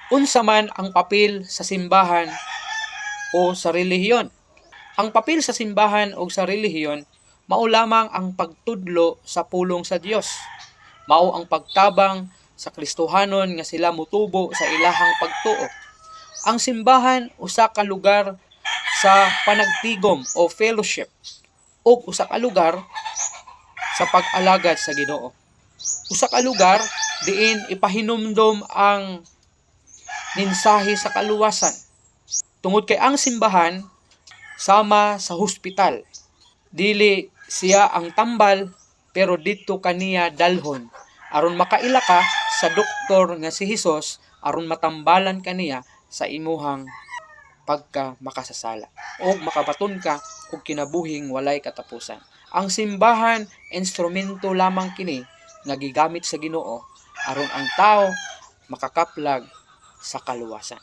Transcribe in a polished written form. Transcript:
Unsa man ang papel sa simbahan o sa relihiyon? Ang papel sa simbahan o sa relihiyon mao lamang ang pagtudlo sa pulong sa Dios. Mao ang pagtabang sa Kristohanon nga sila mutubo sa ilahang pagtuo. Ang simbahan usa ka lugar sa panagtigom o fellowship ug usa ka lugar sa pag-alagad sa Ginoo. Usa ka lugar diin ipahinumdom ang mensahe sa kaluwasan. Tungod kay ang simbahan sama sa hospital. Dili siya ang tambal, pero didto kaniya dalhon aron makaila ka sa doktor nga si Hesus aron matambalan kaniya sa imuhang pagka makasasala o makabaton ka og kinabuhing walay katapusan. Ang simbahan, instrumento lamang kini nga gigamit sa Ginoo aron ang tao makakaplag sa kaluwasan.